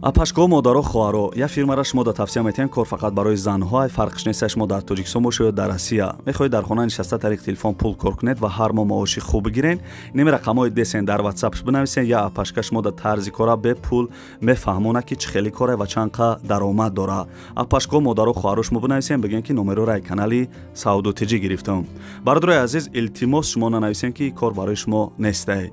Апашко, модаро, хоҳаро, як фирмара шумо да тавсия метиҳем. Кор фақат барои занҳо, фарқш нест, шумо дар Тоҷикистон бошед ё дар Россия. Мехоҳед дар хона нишаста тариқи телефон пул кор кунед ва ҳар моҳ маоши хуб бигирен, инами рақамҳои десен дар ватсапш бинависен. Я апашка шумо да тарзи кора бепул мефаҳмонад, ки чӣ хели коре ва чанд қа даромад дора. Апашко, модаро, хоҳаро, шумо бинависен, бигӯен, ки номероро канали Савдо ТЖ гирифтам. Бародарои азиз, илтимос, шумо нанависен, ки кор барои шумо нестай.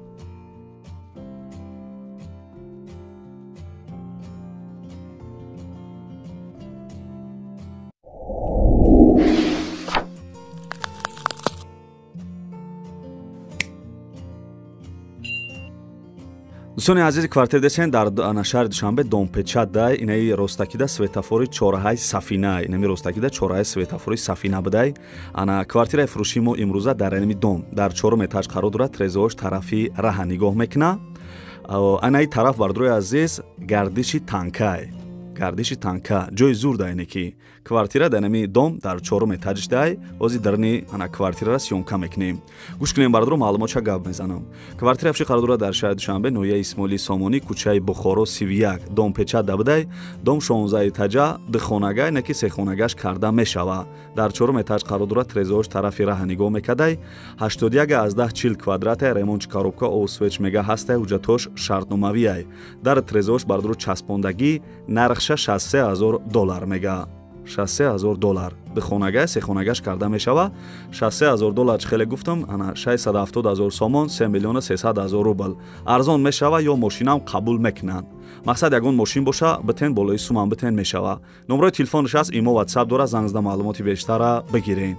Дӯстони азиз, квартир десен дар шаҳри Душанбе, Домпечат дай, инаи ростакида светофори чораҳаи Сафина, инами ростакида чораҳаи светофори Сафина будай. Ана квартираи фурӯшии мо имрӯза дар инами дом дар чорум этаж қарор дорад. Трезош тарафи раҳа нигоҳ мекуна. Анаи тараф, бардорои азиз, гардиши танкай, гардиши танка ҷои зур да. Ине ки квартира дар инами дом дар чорум этажш дай. Ози дарни ана квартирара съёмка мекунем. Гӯш кунем, бардоро, маълумот ча гап мезанам. Квартира фурӯшӣ қарор дорад дар шаҳри Душанбе, ноҳияи Исмоили Сомонӣ, кӯчаи Бухоро 31, Домпечат да будай. Дом 16 этажа, духонага, ине ки сехонагаш карда мешава. Дар чорум этаж қарор дорад. Трезош тарафи раҳа нигоҳ мекардай. 81,40 квадрата, ремонт коробка, освеч мега ҳастай, ҳуҷҷатош шартномавиай. Дар трезош, бардоро, часпондагӣ. Нархша 63 000 доллар мега, 63 000 доллар. Духонага, сехонагаш карда мешава. 63 000 доллар чӣ хеле гуфтам, ана 670 000 сомон, 3 миллиона 300 000 рубл. Арзон мешава ё мошинам қабул мекунанд. Мақсад, ягон мошин боша, битен, болои сумам битен, мешава. Номрои телефонаш аст, имо, ватсап дора, занг зада маълумоти бештара бигирен.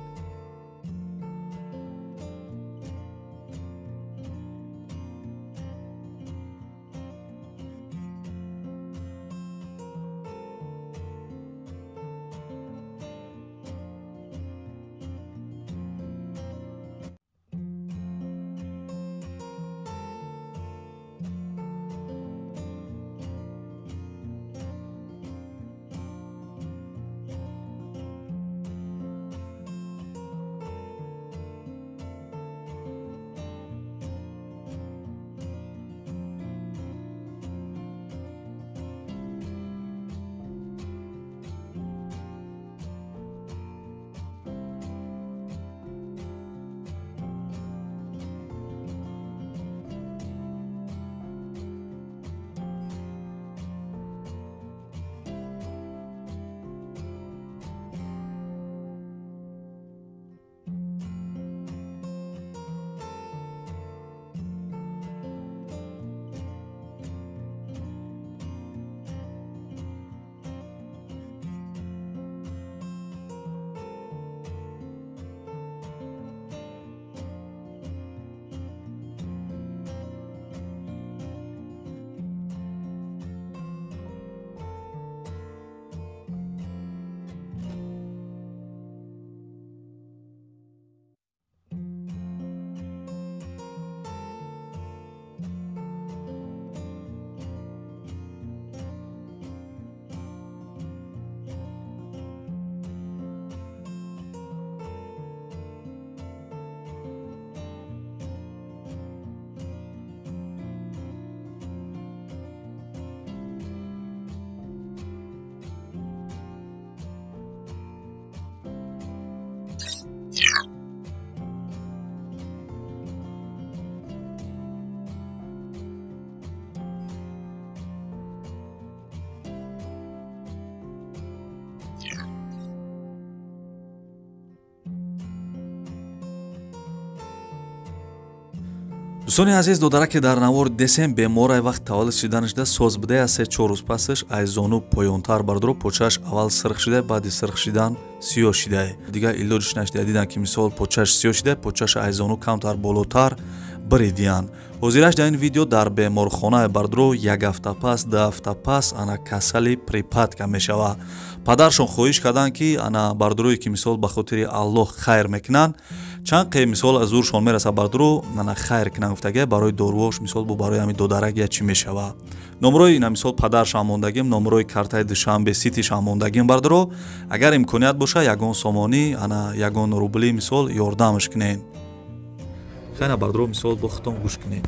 Дӯстони азиз, додараке дар навор десем беморай, вақт таваллуд шиданашда соз будая. Аз 3-4 рӯз пасаш ай зону поёнтар, бардоро, почааш аввал сирх шидай, баъди сирх шидан сиёҳ шидай. Дигар илоҷиш нашидай. Дидан, ки мисол почааш сиёҳ шидай, почааш ай зону камтар болотар биридиянд. Ҳозираш дар ин видео дар беморхонаи, бардоро, як ҳафта пас, 2 ҳафта пас ана касали припадка мешава. Падаршон хоҳиш карданд, ки ана бардорое, ки мисол ба хотири Аллоҳ хайр мекунанд, чанд қе мисол аз зуршон мераса, бардоро, ана хайр кунанд, гуфтага, барои доруош, мисол бо барои ҳамин додарак я чӣ мешава. Номрои ина мисол падаршам мондагим, номрои картаи Душанбе Ситишам мондагим. Бардоро, агар имконият боша, ягон сомонӣ, ана ягон рубли мисол ёрдамаш кунед. Хайна, бардоро, мисол бо худтон гӯш кунед.